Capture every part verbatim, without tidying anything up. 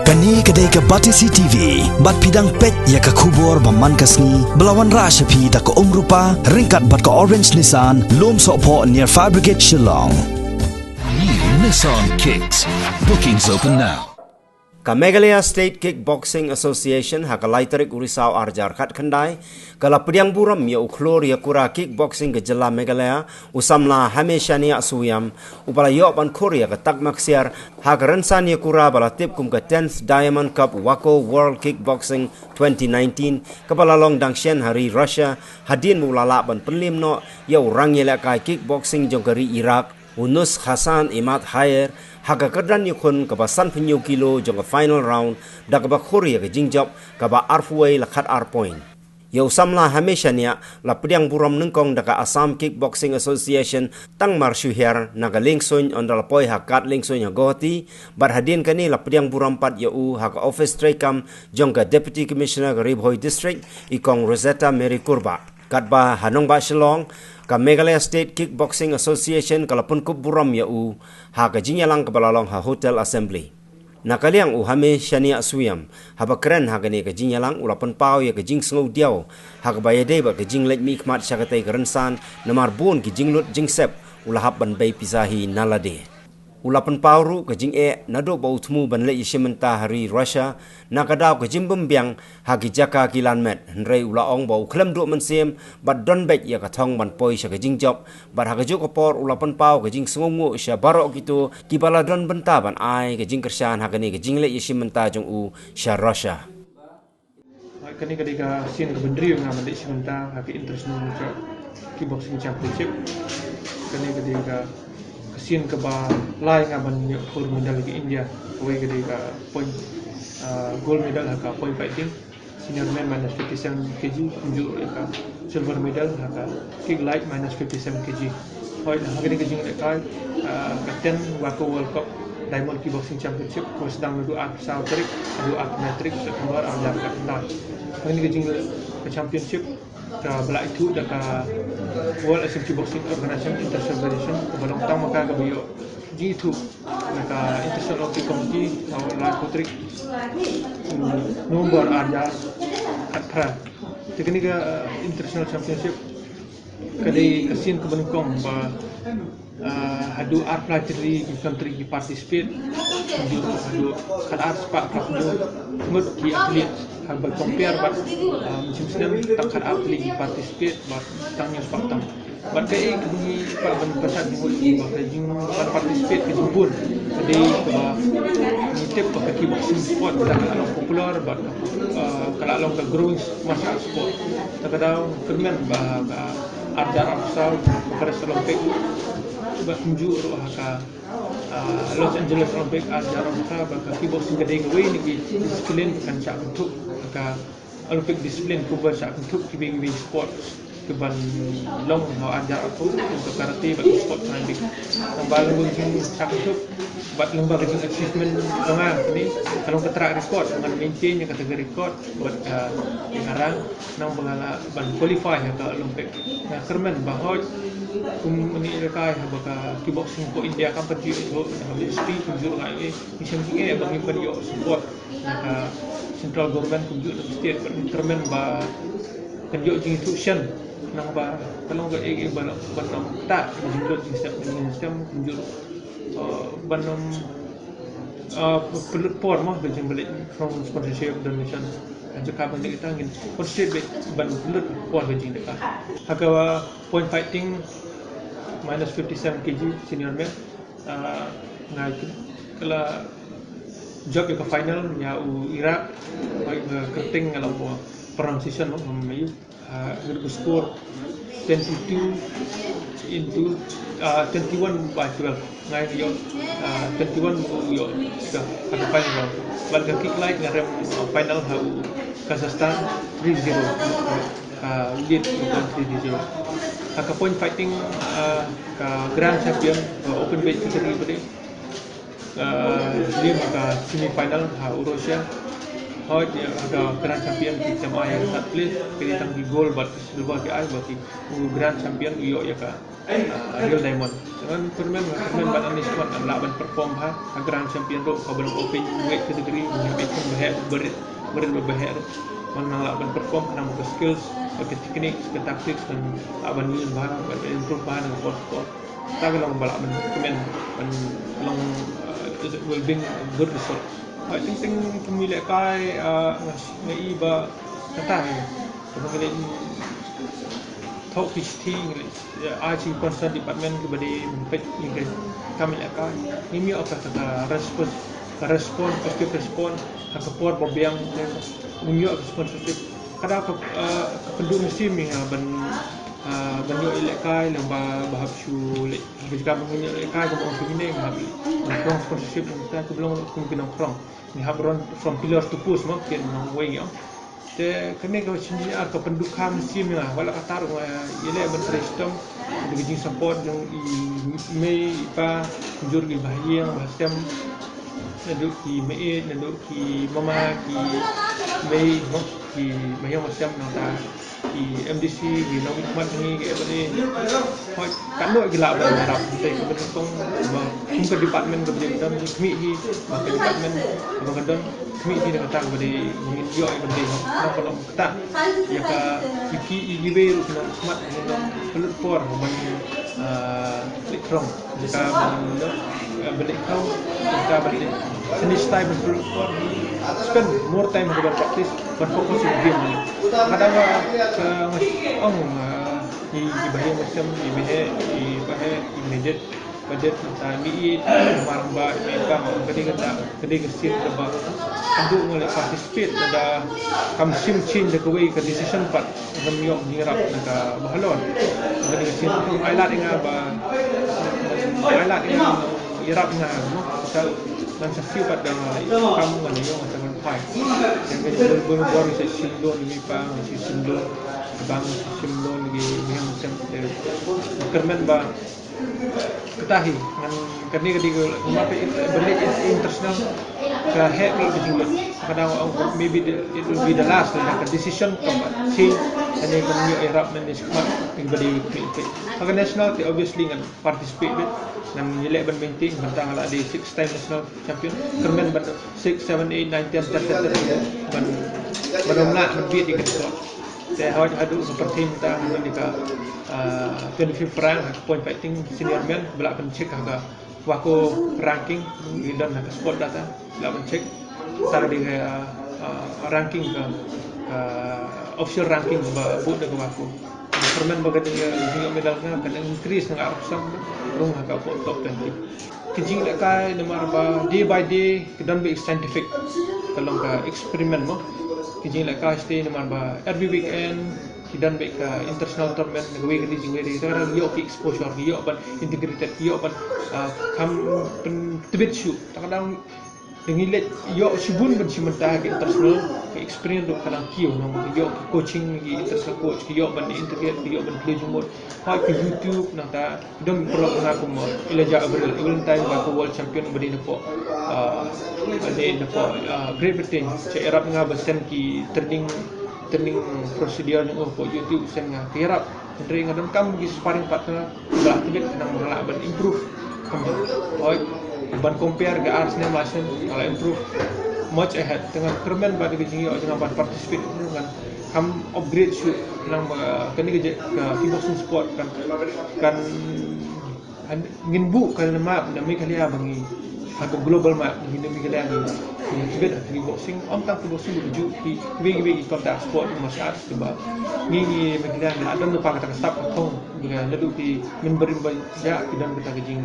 Kane ka dei ka Batesi T V, bad phi dang peit ïa ka khubor ba man ka sngi, ba la wanrah sha phi da ka Umrupa, ryngkat bad ka Orange Nissan, Lum Sohphoh near Fire Brigade Shillong. New Nissan Kicks. Bookings open now. Ka Meghalaya State Kickboxing Association ha ka lai tarik u Risaw ar hajar khatkhyndai, ka la pdiang burom ïa u khlur ïa kura kickboxing ka jylla Meghalaya, u samla Hameshania Suiam, uba la ïoh ban khur ïa ka takma ksiar ha ka rynsan ïa kura ba la tip kum ka tenth Diamond Cup Wako World Kickboxing twenty nineteen, kaba la long dang shen ha ri Russia, hadien ba u la lah ban pynliem noh ïa u rangïalehkai kickboxing jong ka ri Iraq, u Nus Hassan Imad Hayer, ha ka kyrdan ïakhun kaba sanphew kilo jong ka final round, da kaba khur ïa ka jingjop kaba arphew wei la khatar point. Ïa u samla Hameshania la pdiang burom nyngkong da ka Assam Kickboxing Association tang mar shu hiar na ka liengsuiñ ynda la poi ha kad liengsuiñ ha Guwahati, bad hadien kane la pdiang burom pat ïa u ha ka ophis treikam jong ka Deputy Commissioner ka Ri Bhoi District, i Kong Rosetta Mary Kurbah. Katba ha nongbah Shillong, ka Meghalaya State Kickboxing Association ka la pynkup burom ïa u ha ka jingïalang kaba la long ha Hotel Assembly. Na ka liang u Hameshania Suiam, haba kren ha kane ka jingïalang, u la pynpaw ïa ka jingsngewdiaw ha kaba ïadei bad ka jingleit mihkhmat sha katei ka rynsan, namar bun ki jinglut jingsep u la hap ban bei pisa hi na lade. U la pynpaw ruh ka jingeh naduh ba u thmu ban leit ïashim bynta ha ri Russia, na ka daw ka jingbymbiang ha ki jaka ki lanmet, hynrei u la ong ba u khlem duh mynsiem bad don beit ïa ka thong ban poi sha ka jingjop, bad ha kajuh ka por u la pynpaw ka jingsngewnguh sha baroh kito kiba la don bynta ban ai ka jingkyrshan ha kane ka jingleit ïashim bynta jong u sha Russia. Kane ka dei ka sien kaba hynriew nga ban leit shim bynta ha ka International Kickboxing Championship. Kane ka dei ka, ka sien kaba lai nga ban ïoh khur medal ka India. Kawei ka dei ka point, ah, gold medal ha ka point fighting, senior men minus fifty-seven K G, kumjuh ïa ka silver medal ha ka kick light minus fifty-seven K G. Hooid, ha kane ka jinglehkai, ah, ka ten Wako World Cup Diamond Kickboxing Championship, kaba sdang naduh arphew saw tarik haduh arphew khyndai tarik September ar hajar khatkhyndai. Ha kane ka jing, ka championship kaba la ithuh da ka World Association Kickboxing Organization International Federation, kaba long tang ma ka kaba ïoh jingithuh na ka International Olympic Committee ha u laiphew tarik, hmm, November ar hajar khatphra. Te kane ka, uh, International Championship ka dei ka sien kaba nyngkong ba, uh, haduh arphew lai tylli ki country ki participate. Haduh, haduh khatar spah phra phew ngut ki athlete, haba compare bad, uh, mynshem snem tang khatar tylli ki participate bad tang hynñiew spah tam. Bad kaei kaba ngi pat ban pyrshang jingmut ba ka jing ban participate ka jingbun. Ka dei kaba ngi tip ba ka kickboxing sport ka la long popular bad ka, ah, ka la long ka growing martial art sport. Ta ka daw kyrmen ba ka ar hajar arphew saw ka Paris Olympic, bad kumjuh ruh ha ka, ah, Los Angeles Olympic ar hajar arphew saw, ba ka kickboxing ka dei kawei na ki discipline ba kan shah kynthup ha ka Olympic discipline, kumba shah kynthup kiwei kiwei sports kiban long ha ar hajar arphew, kum ka karate bad ka sport climbing. Nangba lyngba ka jingshah kynthup bad lyngba ka jing achievement jong nga kane, ka long ka track record, ngan maintain ïa kata ka record bad ka, ka rank, nangba nga lah ban qualify ha ka Olympic. Nga kyrmen ba hooid, kum une u lehkai haba ka kickboxing ka India kam pat ju ïoh ha ka ministry, kumjuh ruh nga ïohi, ngi shem jingeh ba ngim pat ïoh support na ka central government kumjuh na ka state, bad ngi kyrmen ba kan ïoh jingithuh shen, nangba ka long kaei kaei ba, ban ym ktah ka jinglut jingstep, jingstep kumjuh, uh, ban ym, uh, pynlut por mo ka jingba leit from sponsorship, donation. Ka jaka ban leit kita ngin concentrate beit ban pynlut por ka jingdaka. Ha ka point fighting minus fifty-seven K G senior men, ah, nga ki-, ka la jop ïa ka final ïa u Iraq, hooid, nga kyrteng, nga la, pronunciation mo, ngam ïohi, ah, nga da ka score twenty-two into, ah, twenty-one by twelve. Nga ïoh, ah, twenty-one u ïoh ka, ka final round. Bad ka kick light nga rem, ah, final ha u Kazakhstan three zero. Ah, lead three zero. Ha ka point fighting, ah, ka grand champion, ah, open weight category bad, ah, lem ka semi final ha u Russia. Hoi, ïa ka grand champion ki, jam ai ïa ka third place, ki dei tang ki gold bad ki silver ki ai, bad ki, u grand champion u ïoh ïa ka, ah, real diamond. Ngan kyrmen, ngan kyrmen bad Anish Mat, ngan lah ban perform ha ka grand champion ruh, ka ba long open weight category, ngi hap ïa ka ba heh, barit, barit ba heh ruh. Ngan lah ban perform, ngan ka skills, ka techniques, ka tactics, ngan lah ban use bha, ban improve bha, ngan por por. Ta ka long ba lah ban kmen, ban long, uh, will bring a good result. Hoi, teng teng ki lehkai, uh, nga, nga i ba kata hi. Kaba ngi leh thoh ki shithi ngi leh, uh, ai ki concern department ki ba dei ban peit ïa ka kam lehkai. Ngim ïoh ka, ka, ka response, ka response, positive response ha ka por ba biang, ngim ïoh ka sponsorship. Ka dei ka, uh, ka pynduh mynsiem ïa nga ban, uh, ban ïoh ïalehkai lyngba ba hap shu leh. Haba jaka ba ngin ïalehkai ka ba ong shu ngin ïa hap ban prong sponsorship, nangta ka ba long kum ki nongprong. Ngi hap run from pillars to post mo, kine nongwei ïa. Te kane ka shisien ka pynduh ka mynsiem ïa nga, wat la katta ruh nga ïaleh ban trei shitom da ka jingsupport jong i mei i pa, kumjuh ki bahaïing bahasem, naduh ki mei, naduh ki mama, ki mei mo, ki bahaïing bahasem, nangta ki M D C, ki nongmihkhmat ngi, ki M L A. Hoi, katno ki lah ban ïarap, te ka ba nyngkong ba kum ka department ka ba dei ban don, khmih hi, ba ka department ba ka don, khmih hi da kata ka ba dei ngin ïoh ïa ka ba dei, nang ka long kata. Ïa ka, ïa ki, ïa kiwei ruh ki nongmihkhmat, ki nongpynlut por ban, ah, leit prong. Ka ban, eh, ban leit khaw, ka ban leit finish time ban pynlut por. Spend more time ha ka ban practice, ban focus on game. Kadang, eh, ka, ong, eh, i, i bahaïing bahasem, i baheh, i baheh, i midget, midget, nangta i, i marang ba, i bang, ka dei ka, ka dei ka sien ka ba, ka dei ka participate, da kam shim change da kawei ka decision pat. Ngam ïoh jingïarap na ka ba halor. Nga dei ka sien ai lad ïa nga ba, ai lad ïa nga ïarap ïa nga mo. Sa ngan sa siew pat da nga leh kam ngan ïoh ngan sa ngan phai. Ïa nga dei bun bun bor sa shim loan ïa mi pa, ngan sa shim loan. Ka bang sa shim loan lagi, ïa nga sa kyrmen ba Kata hi, ngan kane ka dei ka, namar ka in-, ba leit international ka heh ka jingmut. Ka dang ong maybe the, it will be the last, ka decision ka ba change, kane ka ïarap mynta shi khmat, ka ba dei ka, ka national te obviously ngan participate beit, ngan ïaleh ban maintain, ban tang la dei six time national champion, kyrmen ban six, seven, eight, nine, ten, ten, ten, ten, ban, ban ym lah ban beat ïa ka record. Te hoi haduh ka pyrthei mynta ngan ïa ka, ah, twenty-fifth rank ha ka point fighting senior men, ba lah ban check ha ka WAKO ranking, ngi don ha ka sport data, ba lah ban check. Sa ka dei ka, ah, ranking ka, ka official ranking ba buh da ka WAKO. Kyrmen ba ka dei ka jingïoh medal ka, kan increase na ka arphew san rung ha ka top twenty. Ki jinglehkai namar ba day by day ki don beit scientific, ka long ka experiment mo. Ki jinglehkai shisha namar ba every weekend ki don beit ka international tournament, na kawei ka dei jingwei dei, ta ka dang ïoh ki exposure, ki ïoh ban integrated, ki ïoh ban, ah, kham pyntbit shuh. Ta ka dang da ngi leit ïoh shibun ban shim bynta ha ka international, ka experience ruh ka dang kiew, nang ïoh ki coaching, ki international coach, ki ïoh ban integrate, ki ïoh ban plie jingmut. Hoi ki YouTube, nangta don paralok nga kum Elijah Abril, Valentine ba ka world champion ba dei napoh, ah, ba dei napoh, ah, Great Britain. Sa ïarap nga ba send ki training, training procedure jong u hapoh YouTube, send nga ki ïarap. Hynrei nga donkam ki sparring partner ba la tbit, khnang ba nga lah ban improve. Hoi, ban compare ka ar snem lai snem, nga lah improve much ahead. Te nga kyrmen ba da ka jingïoh jong nga ban participate, ngan kham upgrade shuh, khnang ba kane ka jait ka kickboxing sport kan, kan, kan ngin buh ka map na Meghalaya ba ngi ha ka global map, ngi na Meghalaya ngi, ngi tbit ha kickboxing, ym tang kickboxing, ba ju ki, kiwei kiwei ki contact sport, martial arts, kiba ngi, ngi Meghalaya ngi la don lypa kata ka sap ka thong, ba naduh ki mynbarim ba ïa ki don kata ka jing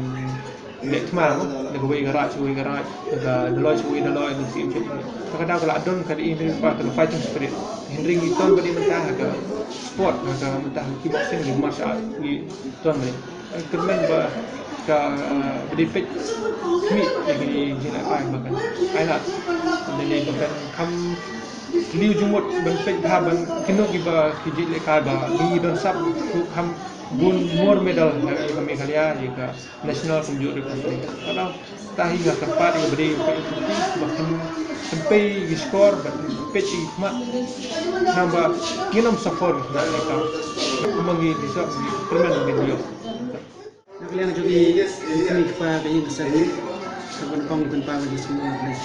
leh tma mo, na kawei ka raid sha kawei ka raid, na ka daloi sha kawei daloi, na ka siem sha kawei. Ka dei ka la don ka dei, hynrei ba ka fighting spirit. Hynrei ngi ton ba dei mynta ha ka sport, ha ka mynta ha kickboxing, ngi martial arts, ngi ton ba dei. Kyrmen ba ka, ba dei peit khmih ïa ki jinglehkai ba kan ai lad. Ba dei ba kan kham kiew jingmut ban peit bha ban kino kiba ki jinglehkai ba ngi don sap, kham bun more medal ïa ka Meghalaya, ïa ka national kumjuh ïa ka country. Ka dei, ta hi nga kyrpad ïa ka ba dei ka M P P ba kan, kan Pei ki shkor bad pei ki khmat. Namar ngin ym suffer na ka. Kumba ngi disa ngi kyrmen ngi ïoh. Na ka liang jong i, i kpa ka ïing ka sem, ka ban kong ban pa ka jingïaseng.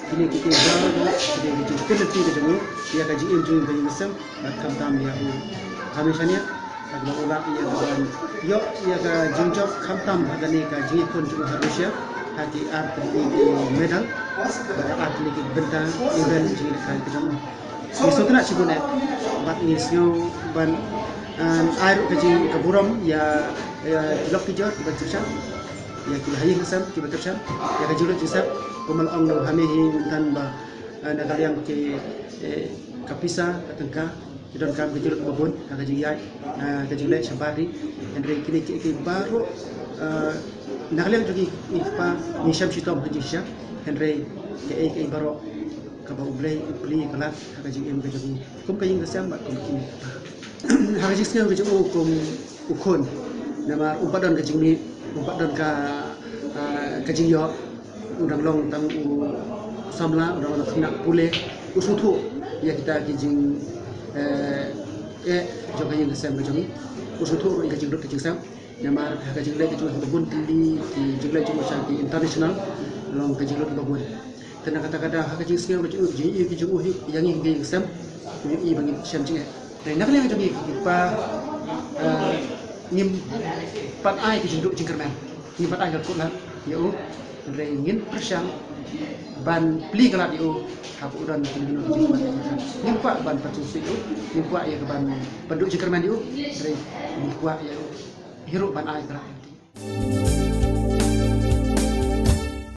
Kine ki ki ba ba ki dei ki jingkyrmen ki jong u ïa ka jingim jong ka ïing ka sem bad khamtam ïa u Khamishania. Bad ba u lah ïa ka ban ïoh ïa ka jingjop khamtam ha kane ka jingïakhun jong u ha Russia ha ki ar tylli ki medal bad ar tylli ki bynta event jingïalehkai ka jong u. Ngi sngewtynnat shibun eh bad ngi sngew ban, em, ai ruh ka jing ka burom ïa, ïa ki lok ki jor kiba kyrshan, ïa kiba ha ïing ha sem kiba kyrshan ïa ka jinglut jingsep. Kumba la ong da u Hami hi mynta ba, eh, na ka liang ki, eh, ka pisa ka tyngka ki donkam ka jinglut kaba bun ha ka jingïaid, eh, ka jingleh shabar hi. Hynrei kine ki, ki baroh, eh, na ka liang jong ki, ki kpa ngi shem shitom ha jingshisha. Hynrei kaei kaei baroh kaba U Blei u plie ka lad ha ka jingim ka jong ngi kum ka ïing ka sem bad kum ki kpa. Ha ka jingsngew ka jong u kum u khun, namar um pat don ka jingmih, um pat don ka, ah, ka jingïoh, u dang long tang u samla, u dang long tang u khynnah pule, u sngewthuh ïa kita ki jing, eh, eh, jong ka ïing ka sem ka jong ngi, u sngewthuh ruh ïa ka jinglut ka jingsem. Namar ha ka jingleh ka jong u ha ba bun tylli ki jingleh jong u sha ki international, long ka jinglut ba bun. Te na kata ka daw ha ka jingsngew ka jong u, ka jingïohi ka jong u ïa ngi ha ka jingsem, u ïohi ba ngin shem jingeh. Te na ka liang ka jong ngi ki kpa, eh, ngim pat ai ka jingduh jingkyrmen, ngim pat ai ka kut lad ïa u. Hynrei ngin pyrshang ban plie ka lad ïa u haba u don ka jingkyrmen. Ngim kwah ban pynjulor ïa u, ngim kwah ïa ka ban pynduh jingkyrmen ïa u. Hynrei ngin kwah ïa u hi ruh ban ai ka lad.